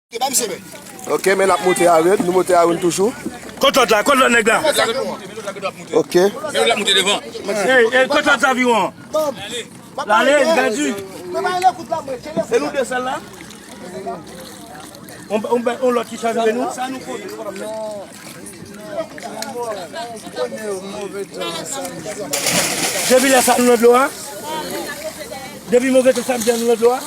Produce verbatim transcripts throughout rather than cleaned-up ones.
Ok, men l ap monte a red, nou monte a red toujou. Kot lòt la, kot lòt nèg la? Ok. Ey, ey, kot lòt zaviwon an? L ale, li pèdi. E nou de sèl la? On, on, on lòt ki chavire nou? Depi lè sa nou nan dlo a? Depi move tan samdi a nou nan dlo a?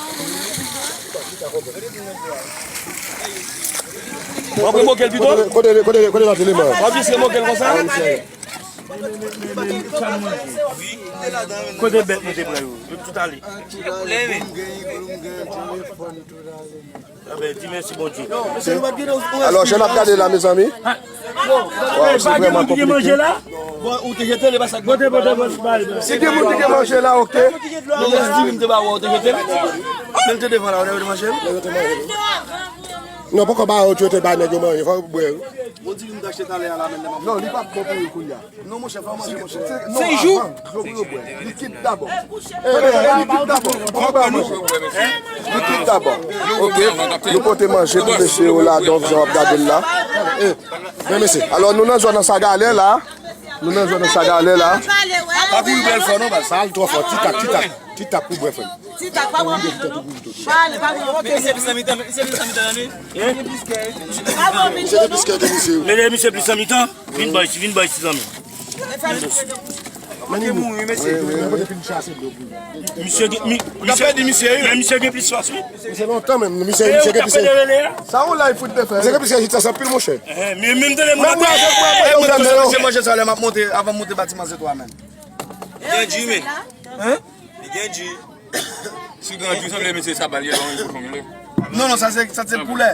W ap remoke l pito? Kote, kote, kote, kote lòt eleman? W ap jis remoke l konsa? Kote bèt nou te pran yo? Yo tout ale. Enben, di mèsi Bondye. Alò, jan n ap gade la, mezanmi. Waw, se vrèman konplike. Bon, ou te jete l, e pa sa k... Pote, pote, pote, bay, bay. Si gen moun ki gen manje la, ok. Yo gen di m te ba ou, ou te jete l. Men l te devan la, ou te manje l. Non, poko ba yo, yo te bay nèg yo manje, fò yo bwè. Ou di m te achte talè a la, men... Non, li p ap bon pou yo kounye a. Non, monchè, fò manje, monchè. Senk jou? Dlo pou yo bwè. Likid dabò. Eh, eh, likid dabò. Fò ba manje. Likid dabò. Ok. Nou pote manje pou mesye yo la, donk, jan w ap gade l la. Eh, men mesye. Alò, nou nan zòn nan Sagalè la. Nou nan zòn nan Sagalè la. Pa kouri bwè l fò, non, baz. Sa al twò fò. Ti tak, ti tak. Ti tak pou bwè, frè m. Ti tak, pa pran. Pale, pa pran. Misye plis nan mitan, misye plis nan mitan, tande. Misye te plis kè ke misye. Mete misye plis nan mitan. Vin bò isi, vin bò isi, zanmi. Manke mouri, mesye. Misye gen, mi, misye, men misye gen plis fòs, wi. Se lontan menm, misye, misye gen plis. Sa yon live fout te fè. Misye gen plis rezistans anpil, monchè. Men, men, tande, moun ap... Mwen manje sa lè m ap monte, avan m monte batiman se twa menm. Gen di, men. Li gen di. Si gen di, sanble mesye sa ba l ye, non, li kochon li ye. Non, non, sa se, sa se poulè.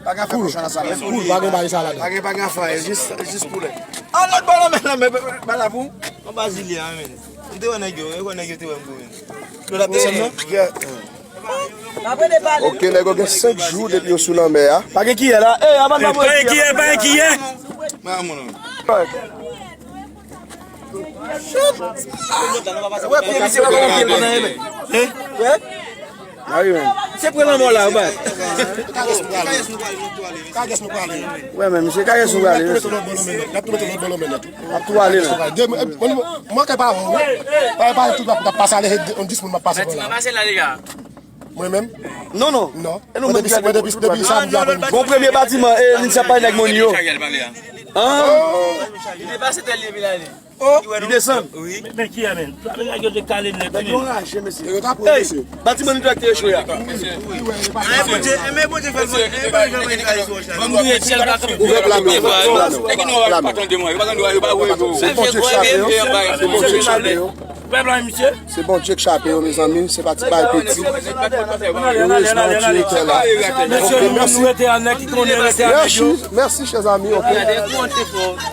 Pa gen afè kochon nan sa menm. Poul, pa gen bagay sa ladan. Pa gen, pa gen afè, jis, jis poulè. An lòt bò nan men, nan men, pa la pou. An Bazilya, men. M te wè nèg yo, e wè nèg yo te wè m tou, men. Lòt ap desann, non? Ok, nèg yo gen senk jou depi yo sou lanmè a. Pa gen kiyè la. Ey, avan n pa... Pa gen kiyè, pa gen kiyè. Mwen, mwen, mwen. Wè, pye misye pa konn pye l nan men. Hein? Wè? Misye pran lanmò la, ou pa. Wè, men misye kayès nou prale, mesye. N ap tou mete lòt bò nan men nan tou. N ap tou ale, men. Mwen kay pa wè, wi. Pa, pa tout, n ap pase ale, on dis moun m ap pase la. Mwen menm? Non, non. Non. E nou, mwen depi, mwen depi, depi samdi aprèmidi. Bon, premye batiman, e, li sa pale nèg Moni yo. An? Li depase tèl li epi l ale. Li desann. Men, men ki a, men? Men nèg yo te kale nèt, men. Nèg yo rache, mesye. Yo t ap... Ey, batiman nou te echwe a. Ay, Bondye, men Bondye fè l, Bondye fè l. Ban m gouye syèl pa kanpe. Ouvè pla men w, ouvè pla men w. Pla men w. Se Bondye k chape yo. Se Bondye k chape yo. Pèp la, misye. Se Bondye k chape yo, mezanmi, se pa ti bagay piti. Erezman, Dye etè la. Mesye, nou menm, nou rete a nèg ki konnen rete a nèg yo. Mèsi, mèsi, chè zanmi, ok.